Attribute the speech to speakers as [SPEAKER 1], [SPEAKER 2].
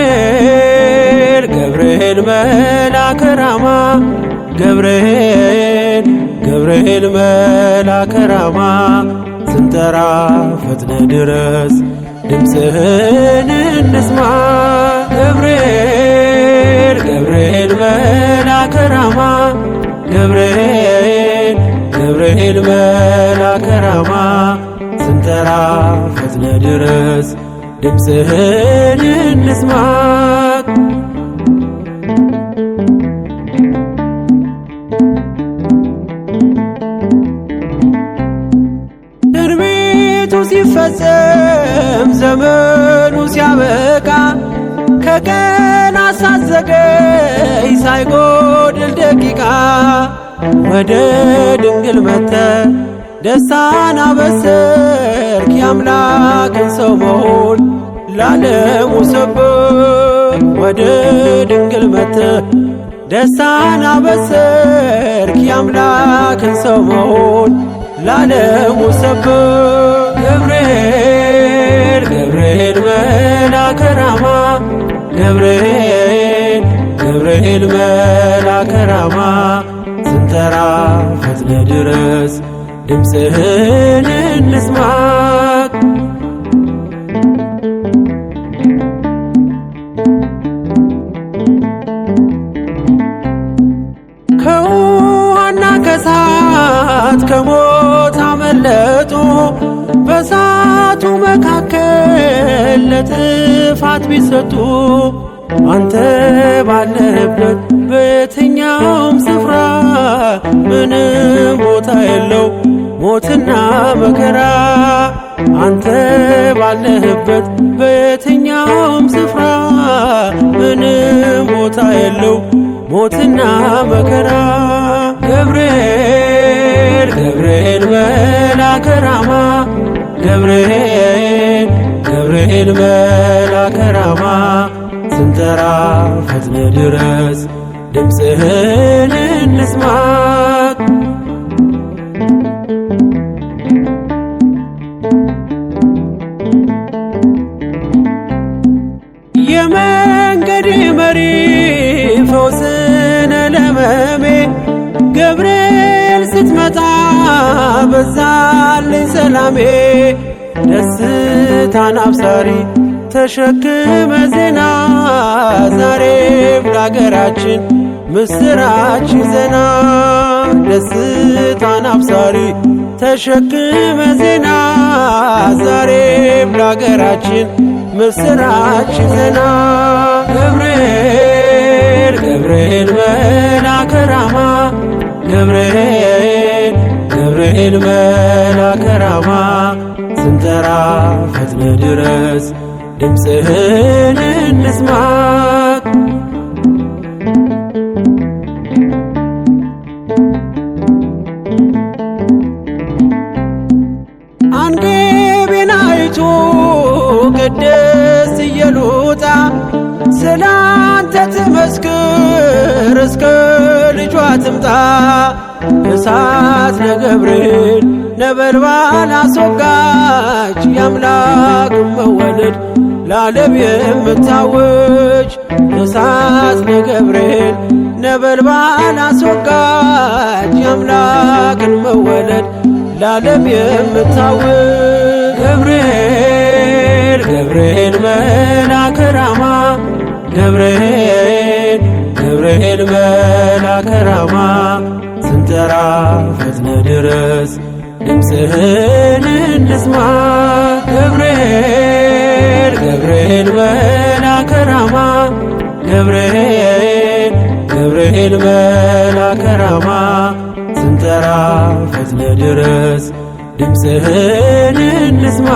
[SPEAKER 1] ገብርኤል ገብርኤል መልአከ ራማ፣ ገብርኤል ገብርኤል መልአከ ራማ፣ ስንጠራ ፈጥነ ድረስ ድምፅህን እንስማ። ገብርኤል ገብርኤል መልአከ ራማ፣ ገብርኤል ገብርኤል መልአከ ራማ፣ ስንጠራ ፈጥነ ድረስ ድምፅህን እንስማ። ትንቢቱ ሲፈጸም ዘመኑ ሲያበቃ፣ ከቀናት ሳትዘገይ ሳይጎድል ደቂቃ፣ ወደ ድንግል መጥተ ደስታን አበሰርክ፣ የአምላክን ሰው መሆን ላለሙ ሰበክ። ወደ ድንግል መጥተ ደስታን አበሰርክ፣ የአምላክን ሰው መሆን ላለሙ ሰበክ። ገብርኤል ገብርኤል መልአከ ራማ፣ ገብርኤል ገብርኤል መልአከ ራማ፣ ስንጠራ ፈጥነ ድረስ ድምፅህን እንስማ። ከውሃና ከሳት ከሞት አመለጡ፣ በሳቱ መካከል ለጥፋት ቢሰጡ፣ አንተ ባለህበት በየትኛውም ስፍራ ምንም ቦታ የለው ሞትና መከራ። አንተ ባለህበት በየትኛውም ስፍራ ምንም ቦታ የለው ሞትና መከራ። ገብርኤል ገብርኤል መልአከ ራማ፣ ገብርኤል ገብርኤል መልአከ ራማ፣ ስንጠራ ፈጥነ ድረስ ድምፅህን እንስማ። የመንገድ መሪ ፈውስነ ለመሜ፣ ገብርኤል ስትመጣ በዛልኝ ሰላሜ። ደስታን አብሳሪ ተሸክመ ዜና፣ ዛሬም ለአገራችን ምስራች ዜና። ደስታን አብሳሪ ተሸክመ ዜና፣ ዛሬም ለአገራችን ምስራች ዜና። ገብርኤል ገብርኤል መልአከ ራማ፣ ገብርኤል ገብርኤል መልአከ ራማ፣ ስንጠራ ፈጥነ ድረስ ድምፅህን እንስማ። አንጌቤናይቱ ቅድስት ኢየሉጣ ስላንተ ትመስክር እስከ ልጇ ትምጣ። እሳት ለገብርኤል ነበልባል አስወጋች፣ የአምላክ መወለድ ለዓለም የምታውጅ። እሳት ለገብርኤል ነበልባል አስወጋች፣ የአምላክን መወለድ ለዓለም የምታውጅ። ገብርኤል ገብርኤል መልአከ ራማ፣ ገብርኤል ገብርኤል መልአከ ራማ፣ ስንጠራ ፈጥነ ድረስ ድምፅህን እንስማ። ገብርኤል ገብርኤል መልአከ ራማ፣ ገብርኤል ገብርኤል መልአከ ራማ፣ ስንጠራ ፈጥነ ድረስ ድምፅህን እንስማ።